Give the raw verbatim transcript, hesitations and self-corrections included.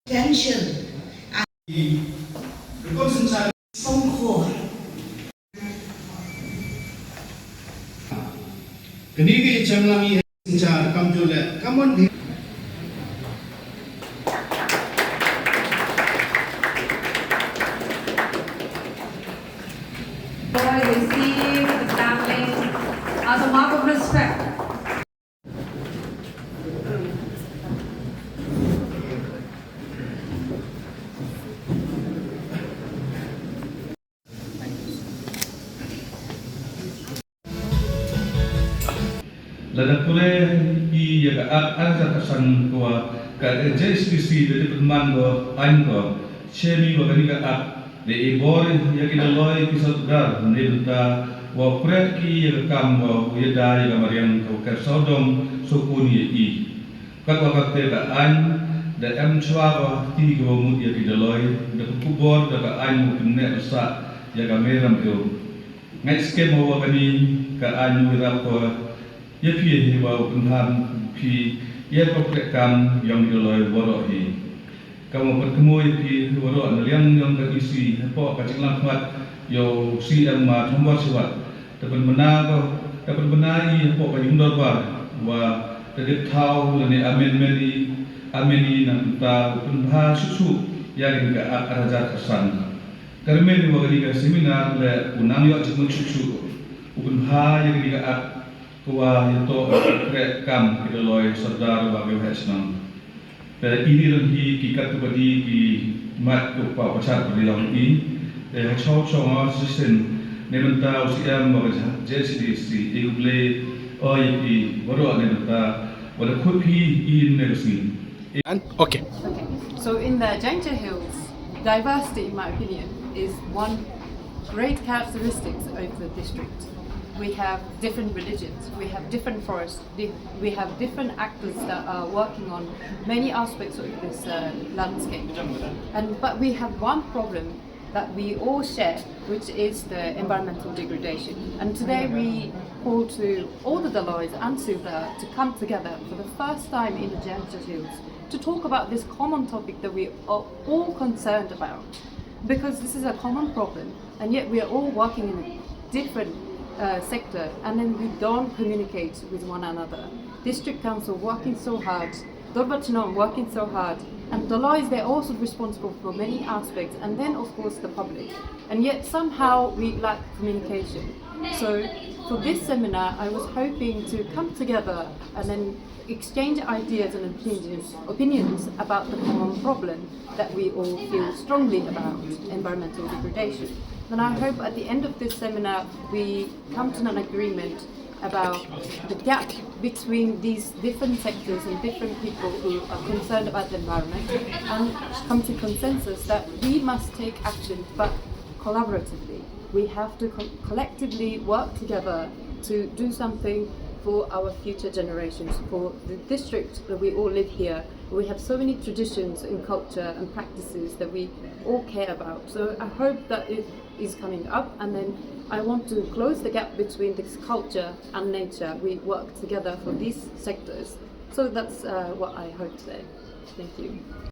Attention. Songkhor. Kane ka ïa chemlang ïa synshar kamjooh leh kamon. Boy, receive the sampling as a mark of respect. Lada pule ïa ka Act ar hajar khatsan, ka wa ka J H D C da dep man ko, ain ko, shemi wa kani ka Act da i bor ïa ki daloi ki sordar ne bynta wa pule ki ïa ka kam wa u ïada ïa ka mariang ka wa ka sawdong sawkun ïa i. Kat wa ka te ka ain da em chwa wa ti ka wa mut ïa ki daloi da ka kubor da ka ain wa kynne sa ïa ka meram ew. Ngai skhem wa kani ka ain wa rap wa ïa phi hi wa u pynham phi ïa ka pule kam yong ki daloi waroh hi. Ka wa pat kemo ïa phi waroh na liang yong ka isi hapoh ka jinglang khmat ïa u C M ma thambor siwat. Te pynbna ko, te pynbna i hapoh ka yung dorbar wa te dep thaw lane amendment i, amendment i na bynta u pynbha shuh shuh ïa kani ka Act ar hajar khatsan. Ka rymmen wa kani ka seminar le u nang ïoh jingmut shuh shuh u pynbha ïa kani ka Act ka wa ïa to ka kreh kam ki daloi sordar wa ki waheh shnong. Te ini ran hi ki katto katne ki mat ko pa pachat bri ong i. Te ha chaw chaw nga sisen ne mynta u C M wa ka J H D C e u ble o ïa ki waroh ne mynta wa da khut phi i ne ka sien. And okay. Okay. So in the Jaintia Hills, diversity, in my opinion, is one great characteristics of the district. We have different religions, we have different forests, di- we have different actors that are working on many aspects of this uh, landscape. And but we have one problem that we all share, which is the environmental degradation. And today we call to all the Dolois and Sylda to come together for the first time in the Jaintia Hills to talk about this common topic that we are all concerned about, because this is a common problem, and yet we are all working in a different uh, sector, and then we don't communicate with one another. District Council working so hard, Dorbar Chnong working so hard, and Dolois, they're also responsible for many aspects, and then of course the public. And yet somehow we lack communication. So for this seminar, I was hoping to come together and then exchange ideas and opinions, opinions about the common problem that we all feel strongly about, environmental degradation. And I hope at the end of this seminar we come to an agreement about the gap between these different sectors and different people who are concerned about the environment and come to consensus that we must take action, but collaboratively. We have to co- collectively work together to do something for our future generations, for the district that we all live here. We have so many traditions and culture and practices that we all care about. So I hope that it is coming up, and then I want to close the gap between this culture and nature. We work together for these sectors. So that's uh, what I hope today. Thank you.